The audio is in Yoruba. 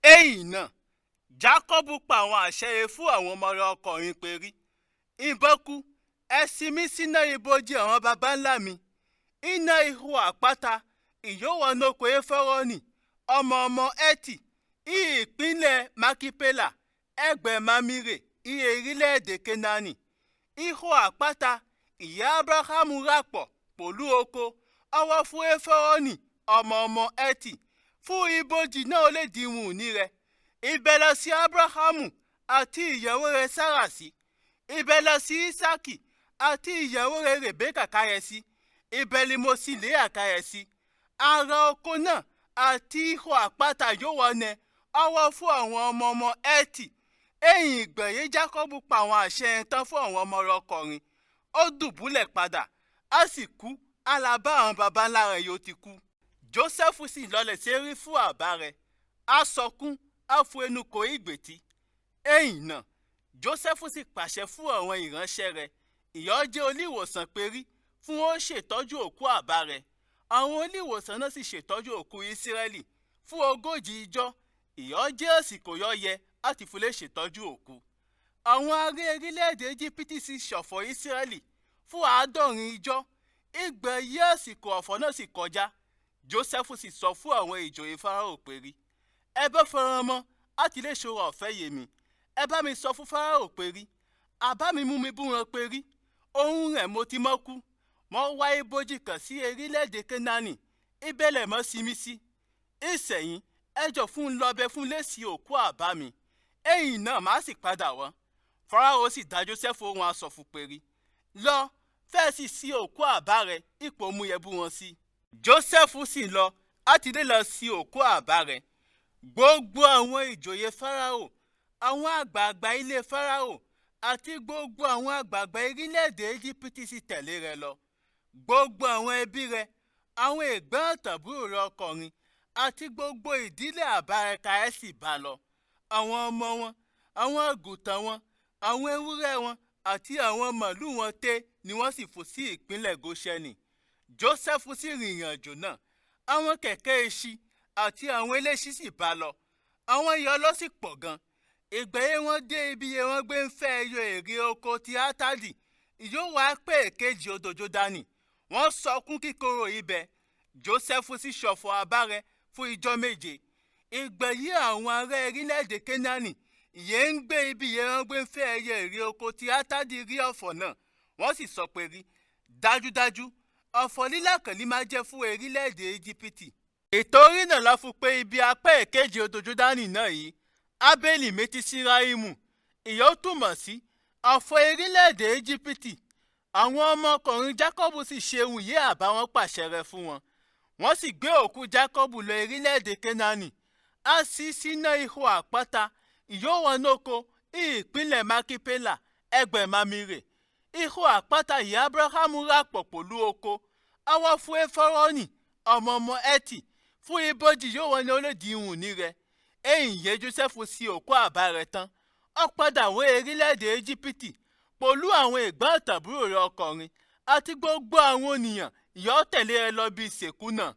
Ẹ̀yìn náà, Jákọ́bù pa àwọn àṣẹ yẹn fún àwọn ọmọ rẹ̀ ọkọ̀rin pé rí: Ìbọn kú, ẹ sin mí sínú ibojì àwọn baba ńlá mi, iná ihò àpáta ìyówọnóko Éférọ́nì, ọmọ ọmọ Hẹ́tì, ìpínlẹ̀ Makipela, ẹgbẹ́ Mamire, ìhè orílẹ̀-èdè Kénáánì. Ihò àpáta ìyá Ábúráhámù rà pọ̀ pẹ̀lú oko ọwọ́ fún Éférọ́nì ọmọ ọmọ Hẹ́tì fún ibojì náà ó lè di ohun ìní rẹ̀. Ibẹ̀ la sin Ábúráhámù àti ìyàwó rẹ̀ Sárà sí. Ibẹ̀ la sin Ísákì àti ìyàwó rẹ̀ Rèbékà kárẹ sí. Ibẹ̀ ni mo sin Léà kárẹ sí. Ara oko náà àti ihò àpáta yóò wọnẹ ọwọ́ fún àwọn ọmọ ọmọ Hẹ́tì. Ẹ̀yìn ìgbà yìí Jákọ́bù pa àwọn àṣẹ yẹn tán fún àwọn ọmọ rẹ̀ ọkọ̀rin. Ó dùbúlẹ̀ padà, á sì kú, á la bá àwọn baba ńlá rẹ̀ yóò ti kú. Jósẹ́fù sì lọlẹ̀ sérí fún àbá rẹ̀, á sọkún, á fu ẹnu kò ìgbètí. Ẹ̀yìn náà, Jósẹ́fù sì pàṣẹ fún àwọn ìránṣẹ́ rẹ̀, ìyọ́ jẹ́ oníwòsàn pérí fún ó ṣètọ́jú òkú àbá rẹ̀. Àwọn oníwòsàn náà sì ṣètọ́jú òkú Ísírẹ́lì fún 40 ijọ́, ìyọ́ jẹ́ àsìkò yọ́ yẹ láti fi lè ṣètọ́jú òkú. Àwọn ará orílẹ̀-èdè Íjíbítì sì ṣọ̀fọ̀ Ísírẹ́lì fún 70 ijọ́, ìgbà yí àsìkò ọ̀fọ̀ náà sì kọjá. Jósẹ́fù sì sọ fún àwọn ìjòyè Fáráò pé rí: Ẹ bá fẹ́ràn mọ́ láti lè ṣòro ọ̀fẹ́ yèmí. Ẹ bá mi sọ fún Fáráò pé rí: Àbá mi mú mi búran pé rí, ohun rẹ̀ mo ti mọ́ kú. Mo wá ibojì kan sí orílẹ̀-èdè Kénáánì, ibẹ̀ lẹ̀ mọ́ sinmi sí. Ìsẹ̀yìn, ẹ jọ̀ fún un lọ́bẹ̀ fún lẹ́sìn òkú àbá mi. Ẹ̀yìn náà má sì padà wọ́n. Fáráò sì dá Jósẹ́fù ohun aṣọ fún pé rí: Lọ, fẹ́ sì sí òkú àbá rẹ̀, ipò mú yẹ bú wọn sí. Jósẹ́fù sì lọ láti lè lọ sí òkú àbá rẹ̀. Gbogbo àwọn ìjòyè Fáráò, àwọn àgbààgbà ilé Fáráò àti gbogbo àwọn àgbààgbà orílẹ̀-èdè Íjíbítì sì tẹ̀lé rẹ̀ lọ. Gbogbo àwọn ẹbí rẹ̀, àwọn ẹ̀gbọ́n àtàbúrò rẹ̀ ọkọ̀rin àti gbogbo ìdílé àbá rẹ̀ kárẹ́ sì bá lọ. Àwọn ọmọ wọn, àwọn àgùntàn wọn, àwọn ewúrẹ́ wọn àti àwọn màlúù wọn té ni wọ́n sì fò sí ìpínlẹ̀ Góṣẹ́nì. Jósẹ́fù sì rìnrìn àjò náà. Àwọn kẹ̀kẹ́ ẹṣin àti àwọn eléṣin sì bá lọ. Àwọn ìyọ́ sì pọ̀ gan. Ìgbà yẹn wọ́n dé ibi yẹn wọ́n gbé ń fẹ́ ẹyọ èrè oko ti Átádì, ìyó wá pé èkejì odò Jọ́dánì. Wọ́n sọkún kíkorò ibẹ̀. Jósẹ́fù sì ṣọ̀fọ̀ àbá rẹ̀ fún ijọ́ 7. Ìgbà yìí àwọn ará orílẹ̀-èdè Kénáánì ìyẹn ń gbé ibi yẹn wọ́n gbé ń fẹ́ ẹyọ èrè oko ti Átádì rí ọ̀fọ̀ náà. Wọ́n sì sọ pé rí, dájúdájú, ọ̀fọ̀ lílá kan ní máa jẹ́ fún orílẹ̀-èdè Íjíbítì. Ìtorí náà la fún pé ibi apá èkejì odò Jọ́dánì náà yìí, Ábélì Mẹ́tísíráímù, ìyẹn ó túmọ̀ sí ọ̀fọ̀ orílẹ̀-èdè Íjíbítì. Àwọn ọmọkùnrin Jákọ́bù sì ṣe ohun yìí àbá wọn pàṣẹ rẹ̀ fún wọn. Wọ́n sì gbé òkú Jákọ́bù lọ orílẹ̀-èdè Kénáánì, á sì sínú ihò àpáta ìyówọnóko ìpínlẹ̀ Makipela, ẹgbẹ́ Mamire. Ihò àpáta yìí Ábúráhámù rà pọ̀ pẹ̀lú oko, ọwọ́ fún Éférọ́nì ọmọ ọmọ Hẹ́tì fún ibojì yóò wọlé olódì ihun ní rẹ̀. Ẹ̀yìn yẹn Jósẹ́fù sí òkú àbá rẹ̀ tán. Ó padà wọ orílẹ̀-èdè Íjíbítì pẹ̀lú àwọn ẹ̀gbọ́n àtàbúrò rẹ̀ ọkọ̀rin àti gbogbo àwọn ènìyàn ìyọ́ tẹ̀lé ẹ lọ bí ìsìnkú náà.